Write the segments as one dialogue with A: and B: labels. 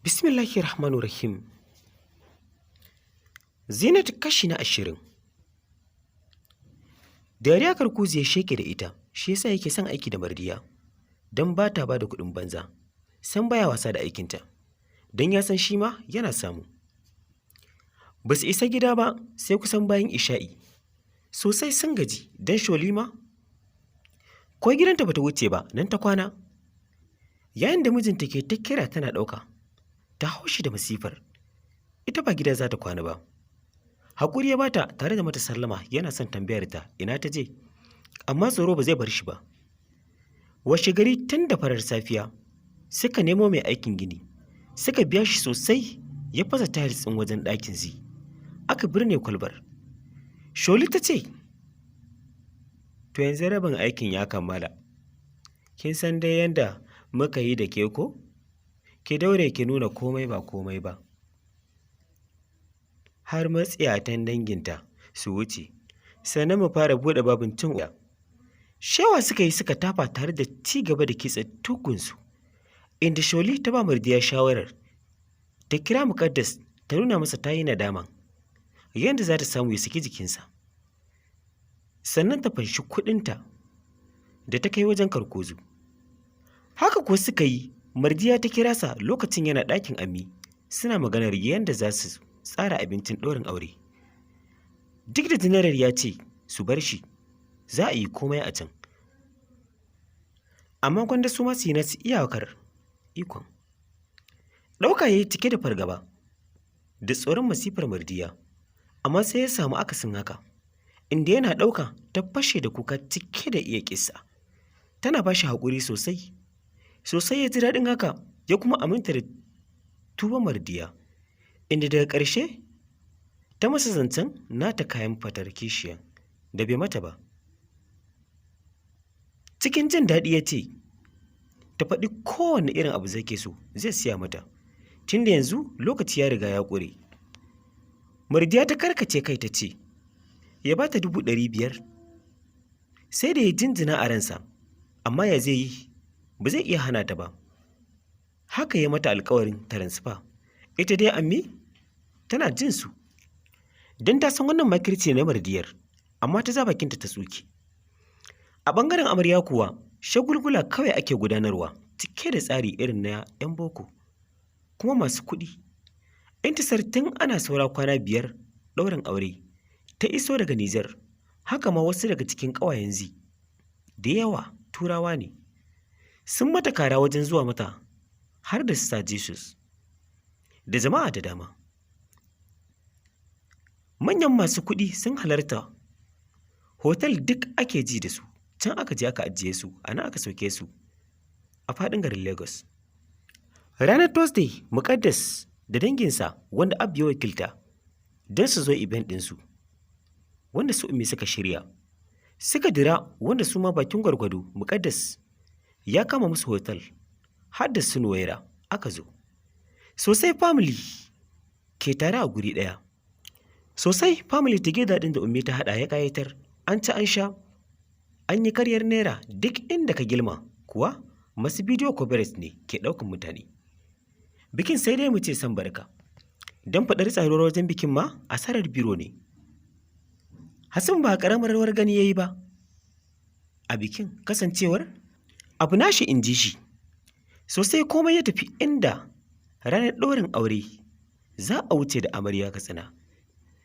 A: Bismillahir Rahmanir Rahim. Zinat kashi na 20. Dariya Karkuzi ya sheke da ita, shi yasa yake son aiki da Mardiya, don ba ta ba da kuɗin banza, san baya wasa da aikinta, don ya san shi ma yana samu. Ba su isa gida ba sai kusan bayan isha'i. Sosai sun gaji don Sholima ko gidanta bata wuce ba, nan ta kwana. Yayin da mijinta ke ta kira tana ɗauka, ta haushi da masifar. Ita ba gida za ta kwana ba. Haƙuri ya bata tare da mata sallama, yana son tambayar ta ina ta je, amma tsoro ba zai bar shi ba. Washe gari tun da farar safiya suka nemo mai aikin gini, suka biya shi sosai, ya fasa tiles ɗin wajen ɗakin zi. Aka birne kwalbar. Sholi ta ce, "To, yanzu rabin aikin ya kammala. Kin san dai yanda muka yi da ke ko? Ki daure ki nuna komai ba komai ba. Har matsiyatan danginta su wuce, sannan mu fara buɗe babin cin uwa." Shewa suka yi suka tafa tare da ci gaba da kitse tugunsu. Inda Sholi ta ba Mardiya shawarar ta kira Muƙaddas ta nuna masa ta yi nadama, yadda za ta samu ya saki jikinsa. Sannan ta fanshi kuɗinta da ta kai wajen Karkozu. Haka kuwa suka yi, Mardiya ta kira sa lokacin yana ɗakin Ami, suna maganar yadda za su tsara abincin ɗaurin aure. Duk da Janaral ya ce su bar shi, za a yi komai a can. Amma gwanda su ma su yi nasu iyakar ikon. Ɗauka ya yi cike da fargaba da tsoron masifar Mardiya, amma sai ya samu akasin haka, inda yana ɗauka ta fashe da kuka cike da iya kissa. Tana ba shi haƙuri sosai. Sosai ya ji daɗin haka, ya kuma aminta da tuban Mardiya, inda daga ƙarshe ta masa zancen nata kayan fatar kishiyan da bai mata ba. Cikin jin daɗi ya ce, ta faɗi kowane irin abu zai ke so zai siya mata, tunda yanzu lokaci ya riga ya ƙure. Mardiya ta karkace kai ta ce, ya ba ta 500,000. Sai da ya jinjina a ransa, amma ya zai yi, ba zai iya hana ta ba. Haka ya mata alkawarin transfer. Ita dai Ammi tana jin su. Don ta san wannan makirci na Mardiyar, amma ta za bakinta ta tsuke. A ɓangaren amarya kuwa, shagulgula kawai ake gudanarwa cike da tsari irin na 'yan boko, kuma masu kuɗi. Intisar tun ana saura kwana 5 ɗaurin aure ta iso daga Nijar, haka ma wasu daga cikin ƙawayen zi da yawa Turawa ne. Sun mata kara wajen zuwa mata har da Sir Jesus da jama'a da dama. Manyan masu kuɗi sun halarta, hotel duk ake ji da su, can aka je aka ajiye su, a nan aka sauke su a faɗin garin Lagos. Ranar Thursday, Muƙaddas da danginsa wanda Abba ya wakilta don su zo event ɗinsu, wanda su Ummi suka shirya. Suka dira, wanda su ma bakin gwargwado Muƙaddas ya kama musu hotel, har da su Nuwaira aka zo. Sosai family ke tare a guri ɗaya. Sosai family together ɗin da Ummi ta haɗa ya ƙayatar, an ci an sha, an yi karyar naira duk inda ka gilma kuwa masu video coverage ne ke ɗaukan mutane. Bikin sai dai mu ce san barka. Don faɗar tsaruwar wajen bikin ma asarar biro ne. Hassan ba ƙaramar rawar gani ya yi ba a bikin, kasancewar abu nashi in ji shi. Sosai komai ya tafi, inda ranar ɗaurin aure za a wuce da amarya Katsina,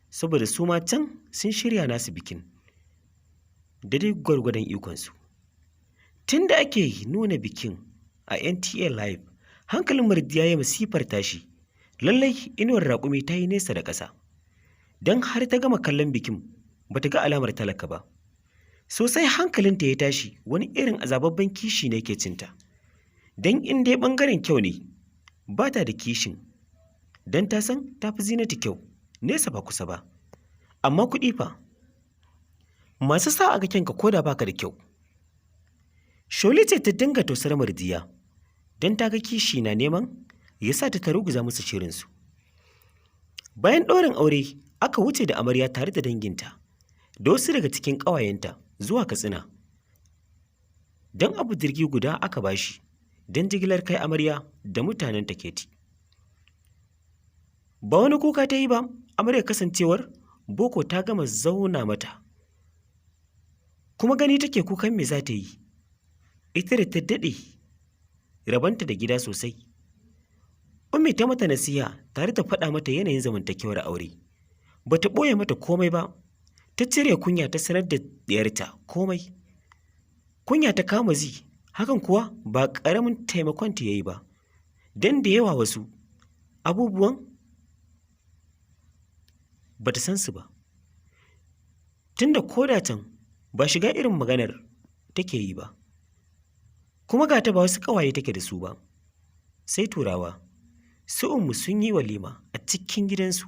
A: saboda su ma can sun shirya nasu bikin da dai gwargwadon ikonsu. Tun da ake nuna bikin a NTA Live, hankalin Mardiya ya masifar tashi, lallai inuwar raƙumi ta yi nesa da ƙasa. Don har ta gama kallon bikin ba ta ga alamar talaka ba. Sosai hankalinta ya tashi, wani irin azababben kishi ne ke cinta. Don in dai ɓangaren kyau ne, ba ta da kishin, don ta san ta fi Zinatu kyau, nesa ba kusa ba. Amma kuɗi fa, masu sa a ga kyanka ko da baka da kyau. Sholi ce ta dinga tausar Mardiya, don ta ga kishi na neman ya sa ta ruguza musu shirinsu. Bayan ɗaurin aure, aka wuce da amarya tare da danginta da wasu daga cikin ƙawayenta zuwa Katsina. Don abu jirgi guda aka bashi don jigilar kai amarya da mutanen Taketi. Ba wani kuka ta yi ba, amarya, kasancewar boko ta gama zauna mata. Kuma gani take kukan me za ta yi, ita da ta daɗe rabanta da gida sosai. Ummi ta mata nasiha tare da faɗa mata yanayin zamantakewar aure. Ba ta ɓoye mata komai ba, ta cire kunya ta sanar da ɗiyarta komai. Kunya ta kama Zee, hakan kuwa ba ƙaramin taimakon ta yayi ba. Don da yawa wasu abubuwan ba ta san su ba. Tunda ko da can ba shiga irin maganar take yi ba. Kuma ga ta ba wasu ƙawaye take da su ba. Sai Turawa. Su Ummu sun yi walima a cikin gidansu,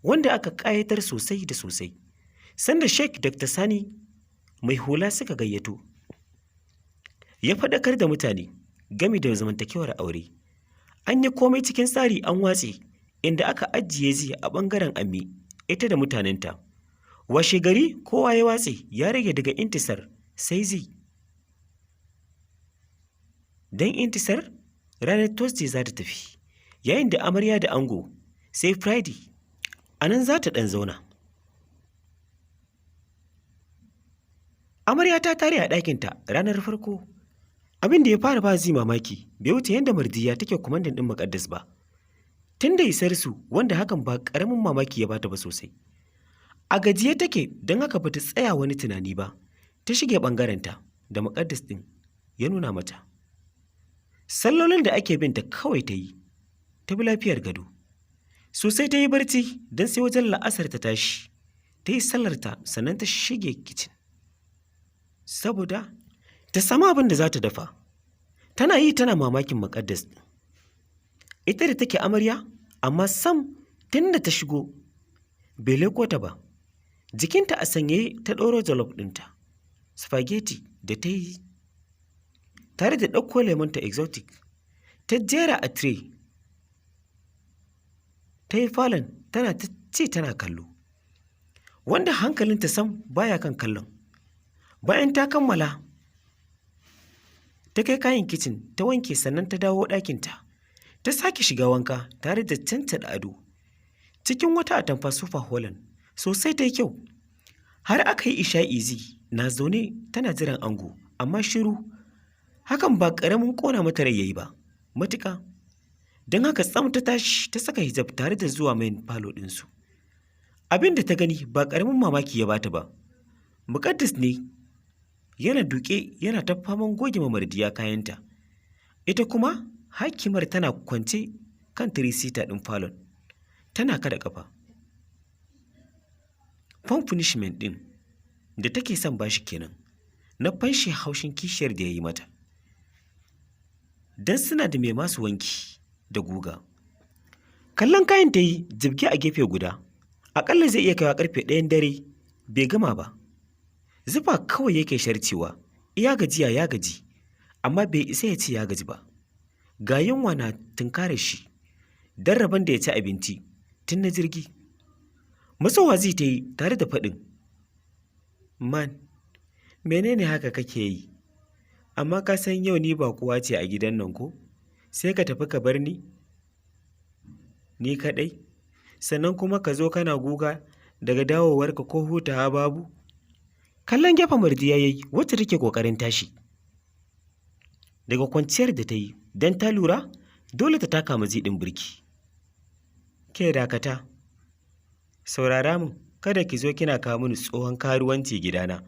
A: wanda aka ƙayatar sosai da sosai. Sanda Sheikh Dr. Sani Mai Hula suka gayyato. Ya faɗakar da mutane game da zamantakewar aure. An yi komai cikin tsari, an watse, inda aka ajiye Zee a ɓangaren Ammi, ita da mutanenta. Washe gari kowa ya watse, ya rage daga Intisar sai Zee. Don Intisar ranar Thursday za ta tafi, yayin da amarya da ango sai Friday, a nan za ta ɗan zauna. Amarya ta tare a ɗakinta ranar farko. Abin da ya fara ba Zee mamaki bai wuce yadda Mardiya take commanding ɗin Muƙaddas ba. Tun da isar su, wanda hakan ba ƙaramin mamaki ya bata ba sosai. A gajiye take, don haka bata tsaya wani tunani ba. Ta shige ɓangarenta da Muƙaddas ɗin ya nuna mata. Sallolin da ake binta kawai ta yi, ta bi lafiyar gado. Sosai ta yi barci, don sai wajen la'asar ta tashi, ta yi sallarta, sannan ta shige kicin. Saboda ta samu abin da za ta dafa. Tana yi tana mamakin Muƙaddas ɗin. Ita da take amarya, amma sam tun da ta shigo bai leko ta ba. Jikinta a sanyaye ta ɗoro jollof ɗinta, spaghetti da ta yi, tare da ɗauko lemonta exotic, ta jera a tray. Ta yi falon tana ta ci tana kallo, wanda hankalinta sam baya kan kallon. Bayan ta kammala, ta kai kayan kicin ta wanke, sannan ta dawo ɗakinta. Ta sake shiga wanka tare da cancaɗa ado. Cikin wata atamfa Super Holland, sosai ta yi kyau. Har aka yi isha'i Zee na zaune tana jiran ango, amma shiru. Hakan ba ƙaramin ƙona mata rai yayi ba, matuƙa. Don haka tsam ta tashi ta saka hijab tare da zuwa main falo ɗinsu. Abin da ta gani ba ƙaramin mamaki ya bata ba. Muƙaddas ne yana duƙe yana ta faman goge ma Mardiya kayanta. Ita kuma hakimar tana kwance kan three-seater ɗin falon, tana kada ƙafa. Fun punishment ɗin da take son bashi kenan, na fanshe haushin kishiyar da ya yi mata. Don suna da mai masu wanki da guga. Kallon kayan ta yi jibge a gefe guda, aƙalla zai iya kaiwa ƙarfe 1n dare bai gama ba. Zufa kawai yake sharcewa, iya gajiya ya gaji, amma bai isa ya ce ya gaji ba. Ga yunwa na tunkarar shi, don rabon da ya ci abinci tun na jirgi. Matsowa Zee ta yi tare da faɗin, "Man, menene haka kake yi? Amma ka san yau ni baƙuwa ce a gidan nan ko? Sai ka tafi ka bar ni? Ni kaɗai? Sannan kuma ka zo kana guga, daga dawowarka ko hutawa babu?" Kallon gefen Mardiya ya yi, wacce take ƙoƙarin tashi daga kwanciyar da ta yi, don ta lura dole ta taka ma ɗin birki. "Ke dakata, saurara min, kada ki zo kina kawo mini tsohon karuwanci gidana.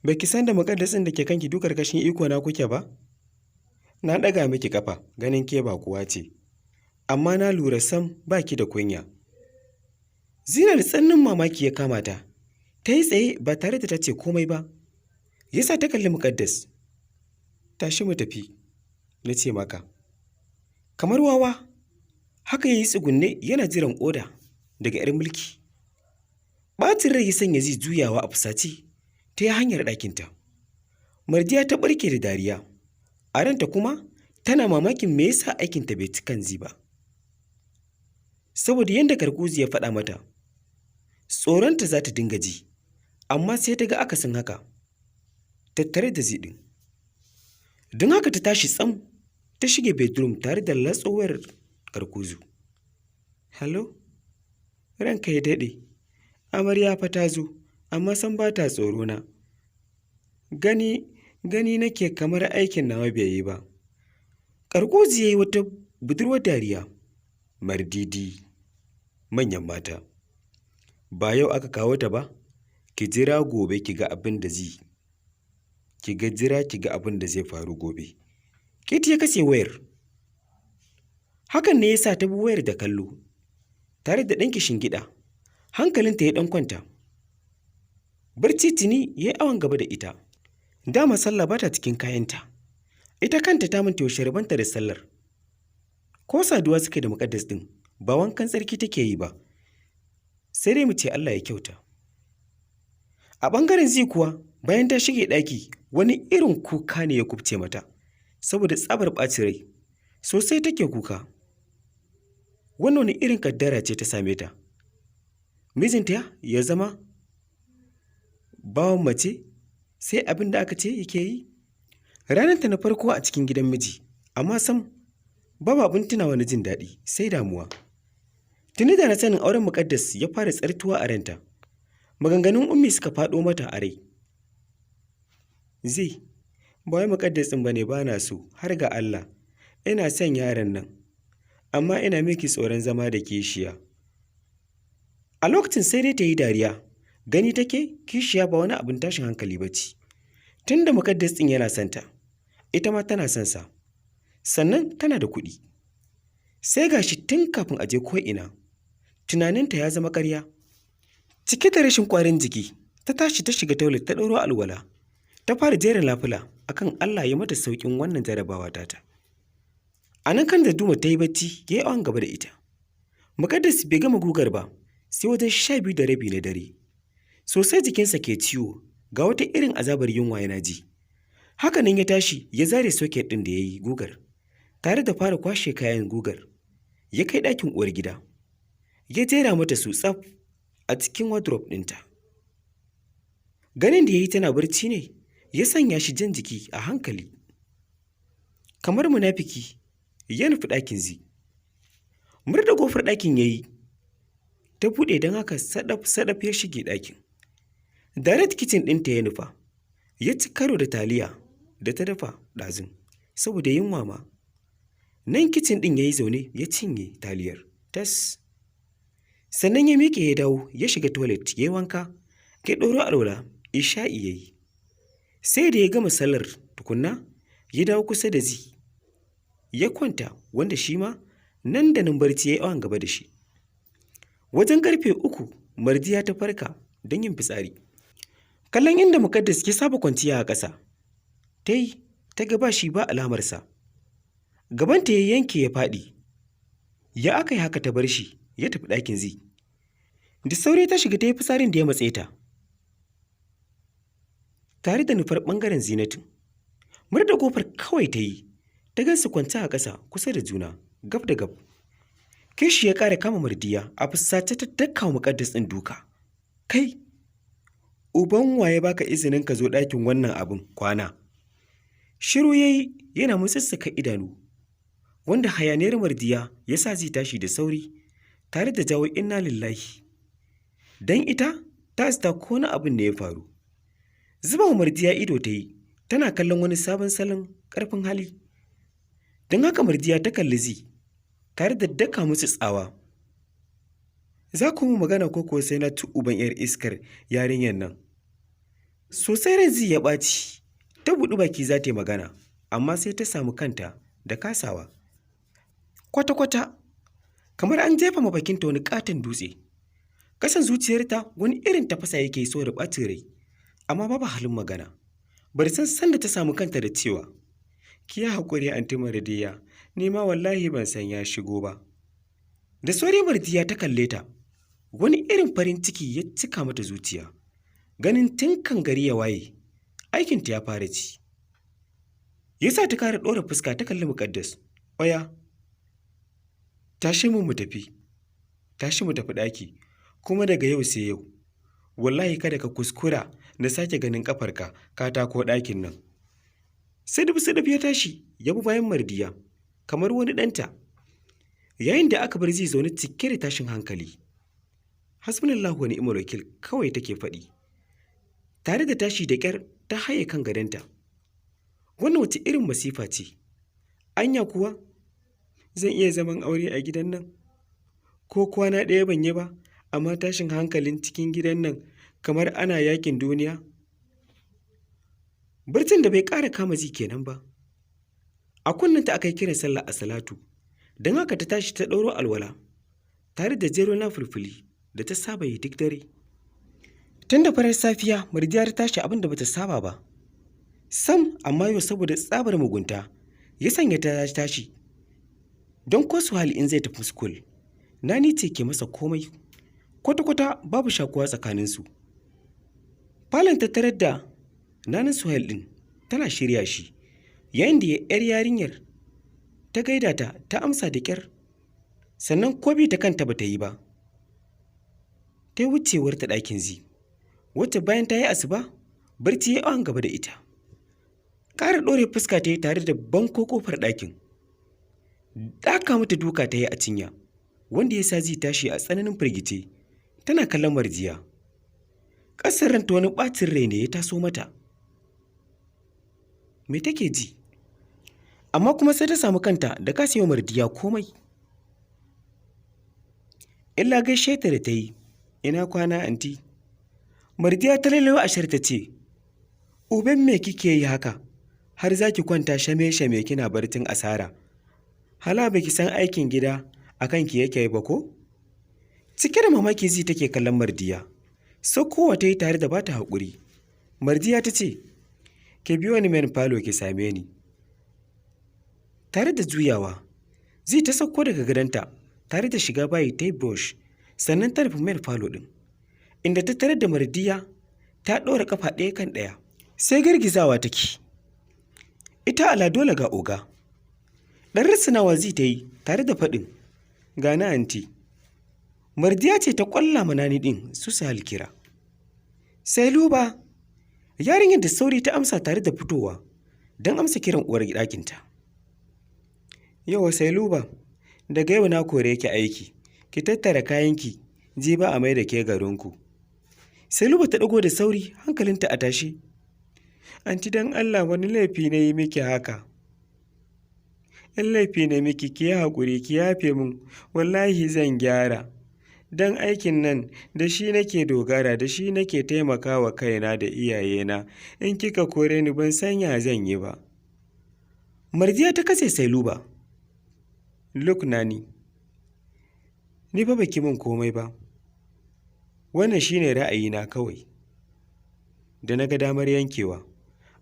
B: Ba ki san da Muƙaddasin da ke kanki duk ƙarƙashin iko na kuke ba? Na ɗaga miki ƙafa ganin ke baƙuwa ce, amma na lura sam ba ki da kunya."
A: Zinar tsananin mamaki ya kama ta, ta yi tsaye ba tare da ta ce komai ba. Ya sa ta kalli Muƙaddas.
B: "Tashi mu tafi, na ce maka."
A: Kamar wawa, haka ya yi tsugunne yana jiran oda daga 'yar mulki. Ɓacin rai ya sanya Zee juyawa a fusace ta yi hanyar ɗakinta. Mardiya ta ɓarke da dariya, a ranta kuma tana mamakin me yasa aikinta bai ci kan Zee ba. Saboda yadda Karkuzi ya faɗa mata, tsoronta za ta dinga ji, amma sai ta ga akasin haka tattare da Zee ɗin. Don haka ta tashi tsam ta shige bedroom tare da latsowar Karkuzu.
B: Hello? Ranka ya daɗe. Amarya fa ta zo, amma sam ba ta tsoro na. Gani, gani nake kamar aikin nawa bai yi ba. Ƙarƙozi ya yi wata budurwar dariya.
A: Mardidi, manyan mata. Ba yau aka kawo ta ba? Ki jira gobe ki ga abin da zai ki ga jira ki ga abin da zai faru gobe. Kiti ya katse wayar.
B: Hakan ne ya sa ta bi wayar da kallo, tare da ɗan gida. Hankalinta ya ɗan kwanta. Barci tuni ya yi awon gaba da ita. Dama sallah ba ta cikin kayanta. Ita kanta ta manta yaushe rabonta da sallar. Ko saduwa suke da muƙaddas ɗin, ba wankan tsarki take yi ba. Sai dai mu ce Allah ya kyauta. A ɓangaren Zee kuwa, bayan ta shige ɗaki, wani irin kuka ne ya kubce mata, saboda tsabar ɓacin rai. Sosai take kuka. Wannan wani irin kaddara ce ta same ta. Mijinta ya zama bawan mace, sai abin da aka ce yake yi. Ranarta na farko a cikin gidan miji, amma sam babu abin tunawa na jin daɗi, sai damuwa. Tuni da na sanin auren muƙaddas ya fara tsartuwa a ranta. Maganganun Ummi suka faɗo mata a rai. Zee, ba wai muƙaddas ɗin ba ne ba na so, har ga Allah. Ina son yaron nan, amma ina miki tsoron zama da kishiya. A lokacin sai dai ta yi dariya, gani take kishiya ba wani abin tashin hankali ba ce. Tun da muƙaddas ɗin yana son ta, ita ma tana son sa. Sannan tana da kuɗi. Sai ga shi tun kafin a je ko'ina, tunaninta ya zama ƙarya. Cike da rashin ƙwarin jiki, ta tashi ta shiga toilet ta ɗauro alwala. Ta fara jera nafila akan Allah ya mata sauƙin wannan jarabawa tata. A nan kan da Duma ta yi bacci ya yi awon gaba da ita. Muƙaddas bai gama gugar ba, sai wajen 12:30 na dare. Sosai jikinsa ke ciwo, ga wata irin azabar yunwa yana ji. Hakanan ya tashi ya zare soket ɗin da ya yi gugar, tare da fara kwashe kayan gugar. Ya kai ɗakin uwar gida. Ya jera mata su tsaf a cikin wardrobe ɗinta. Ganin da ya yi tana barci ne, ya sanya shi jan jiki a hankali. Kamar munafiki, ya nufi ɗakin Zee. Murda ƙofar ɗakin ya yi, ta buɗe, don haka sadaf-sadaf ya shige ɗakin. Direct kitchen ɗinta ya nufa, ya ci karo da taliya da ta dafa ɗazun, saboda yunwa ma. Nan kitchen ɗin ya yi zaune ya cinye taliyar, tas. Sannan ya miƙe ya dawo ya shiga toilet ya yi wanka, ya ɗauro alwala, isha'i ya yi. Sai da ya gama sallar tukunna, ya dawo kusa da Zee. Ya kwanta, wanda shi ma nan da nan barci ya yi awon gaba da shi. Wajen karfe 3, Mardiya ta farka don yin fitsari. Kallon inda Muƙaddas ya saba kwanciya a ƙasa, ta yi ta ga ba shi ba alamarsa. Gabanta ya yanke ya faɗi. Ya aka yi haka ta bar shi ya tafi ɗakin Zee? Da sauri ta shiga ta yi fitsarin da ya matse ta, tare da nufar ɓangaren Zinatu. Murda ƙofar kawai ta yi, ta gan su kwance a ƙasa kusa da juna, gab da gab. Kishi ya ƙara kama Mardiya, a fusace ta daka wa Muƙaddas ɗin duka. Kai, uban waye baka izinin ka zo ɗakin wannan abin kwana? Shiru ya yi yana mutsutsuka idanu, wanda hayaniyar Mardiya ya sa zai tashi da sauri, tare da jawo inna lillahi. Don ita ta zata ko wani abin ne ya faru. Zuba wa Mardiya ido ta yi, tana kallon wani sabon salon ƙarfin hali. Don haka Mardiya ta kalli Zee, tare da daka musu tsawa. Za ku mu magana ko kuwa sai na ci uban 'yar iskar yarinyar nan? Sosai ran Zee ya ɓaci, ta buɗi baki za ta yi magana, amma sai ta samu kanta da kasawa. Kwata-kwata, kamar an jefa ma bakinta wani ƙaton dutse. Ƙasan zuciyarta wani irin tafasa yake so da ɓacin rai, amma babu halin magana. Bari san sanda ta samu kanta da cewa, "Ki yi haƙuri, Anti Mardiya, ni ma wallahi ban san ya shigo ba." Da sauri Mardiya ta kalle ta, wani irin farin ciki ya cika mata zuciya. Ganin tun kan gari ya waye, aikinta ya fara ci. Ya sa ta kara ɗora fuska ta kalli Muƙaddas. "Oya, tashi mu tafi, tashi mu tafi ɗaki, kuma daga yau sai yau. Wallahi kada ka kuskura na sake ganin ƙafarka ka tako ɗakin nan." Sidif sidif ya tashi ya bi bayan Mardiya, kamar wani ɗanta. Yayin da aka bar Zee zaune cike da tashin hankali. Hasbunallahu wa ni'mal wakil kawai take faɗi. Tare da tashi da ƙyar ta haye kan gadonta. Wannan wace irin masifa ce? Anya kuwa zan iya zaman aure a gidan nan? Ko kwana ɗaya ban yi ba, amma tashin hankalin cikin gidan nan kamar ana yakin duniya. Barcin da bai ƙara kama Zee kenan ba. A kunnenta aka yi kiran sallah a salatu, don haka ta tashi ta ɗauro alwala, tare da jero nafilfili da ta saba yi duk dare. Tun da farar safiya, Murdiya ta tashi abin da bata saba ba. Sam, amma yau saboda tsabar mugunta, ya sanya ta tashi. Don ko Suhail in zai tafi school, Nani ce ke masa komai. Kwata-kwata babu shakuwa tsakaninsu. Falon ta tarar da Nanin Suhail ɗin tana shirya shi, yayin da 'yar yarinyar ta gaida ta, ta amsa da ƙyar. Sannan ko bi ta kanta ba ta yi ba. Ta yi wucewar ta ɗakin Zee, wacce bayan ta yi asuba, barci ya awon gaba da ita. Ƙara ɗore fuska ta yi tare da banko ƙofar ɗakin. Daka mata duka ta yi a cinya, wanda ya sa Zee tashi a tsananin firgice, tana kallon Marjiya. Ƙasar ranta wani ɓacin rai ne ya taso mata. Me take ji? Amma kuma sai ta samu kanta da kasa yi wa Mardiya komai. Illa gaishe ta da ta yi, "Ina kwana, anti?" Mardiya ta lalawa ashar ta ce, "Uban me kike yi haka? Har za ki kwanta shame-shame kina barcin asara. Hala ba ki san aikin gida a kanki yake ba ko?" Cike da mamaki Zee take kallon Mardiya. Saukowa ta yi tare da bata haƙuri. Mardiya ta ce, "Ki biyo ni main falo ki same ni." Tare da juyawa, Zee ta sauko daga gadonta tare da shiga bayi ta yi brush, sannan ta nufi main falo ɗin, inda ta tarar da Mardiya ta ɗora ƙafa ɗaya kan ɗaya. Sai girgizawa take. Ita ala dole ga oga. Ɗan risinawa Zee ta yi tare da faɗin, "Ga na, anti." Mardiya ce ta ƙwalla ma Nani ɗin su Sahal kira. Sai luba, yarinyar da sauri ta amsa tare da fitowa don amsa kiran uwar ɗakinta. "Yauwa Sailuba, daga yau na kore ki aiki, ki tattara kayanki, ji ba a mai da ke garinku." Sailuba ta ɗago da sauri, hankalinta a tashe. "Anti, don Allah wani laifi na yi miki haka? In laifi na miki, ki yi haƙuri ki yafe min, wallahi zan gyara. Don aikin nan da shi nake dogara, da shi nake taimakawa kaina da iyayena, in kika kore ni ban san ya zan yi ba." Mardiya ta katse Sailuba. "Look Nani, ni fa baki min komai ba. Wannan shine ra'ayina kawai da na ga damar yankewa.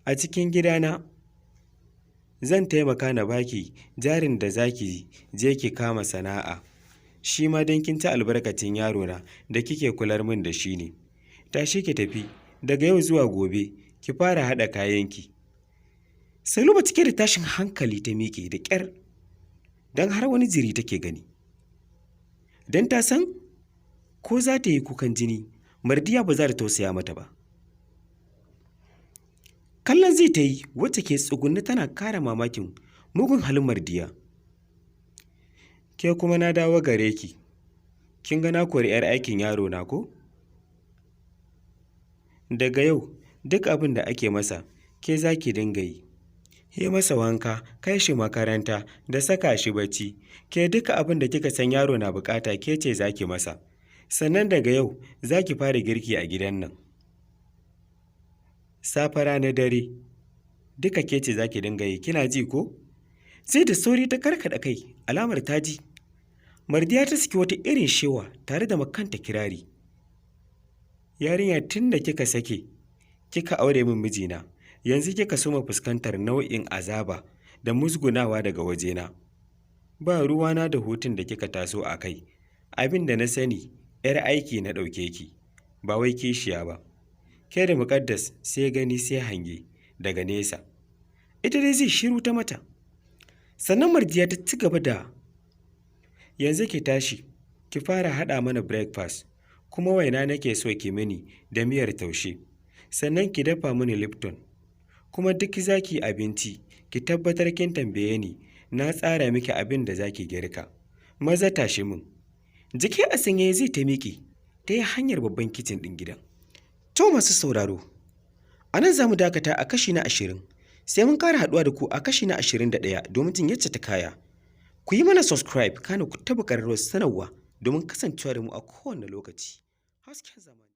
B: A cikin gidana zan taimaka na baki jarin da za ki je ki kama sana'a. Shi ma don kin ci albarkacin yarona da kike kular min da shi ne. Tashi ki tafi, daga yau zuwa gobe ki fara haɗa kayanki." Sailuba cike da tashin hankali ta miƙe da ƙyar, don har wani jiri take gani. Don ta san ko za ta yi kukan jini, Mardiya ba za ta tausaya mata ba. Kallon Zee ta yi, wacce ke tsugunne tana kara mamakin mugun halin Mardiya. "Ke kuma na dawo gare ki. Kin ga na kori 'yar aikin yaro na ko? Daga yau duk abin da ake masa ke za ki dinga yi. Yi masa wanka, kai shi makaranta da saka shi bacci. Ke duka abin da kika san yaro na bukata ke ce za ki masa. Sannan daga yau za ki fara girki a gidan nan. Safe, rana, dare duka ke ce za ki dinga yi, kina ji ko?" Sai da sauri ta karkaɗa kai alamar ta ji. Mardiya ta saki wata irin shewa tare da makanta kirari. "Yarinya, tun da kika sake kika aure min mijina, yanzu kika soma fuskantar nau'in azaba da musgunawa daga wajena. Ba ruwana da hutun da kika taso a kai. Abin da na sani, 'yar aiki na ɗauke ki, ba wai kishiya ba. Ke da Muƙaddas sai gani sai hange daga nesa." Ita dai Zee shiru ta mata. Sannan Mardiya ta ci gaba da, "Yanzu ki tashi ki fara haɗa mana breakfast, kuma waina nake so ki mini da miyar taushe, sannan ki dafa mini Lipton. Kuma duk zaki abinci ki tabbatar kin tambaye ni na tsara miki abin da zaki girka. Maza tashi min. Jiki a sanyaye zai ta miƙe, ta yi hanyar babban kicin ɗin gidan. To masu sauraro, a nan za mu dakata a kashi na 20, sai mun ƙara haɗuwa da ku a kashi na 21 domin jin yacce ta kaya. Ku yi mana subscribe, kana ku taɓa ƙararrawar sanarwa domin kasancewa da mu a kowane lokaci. Hasken zamani.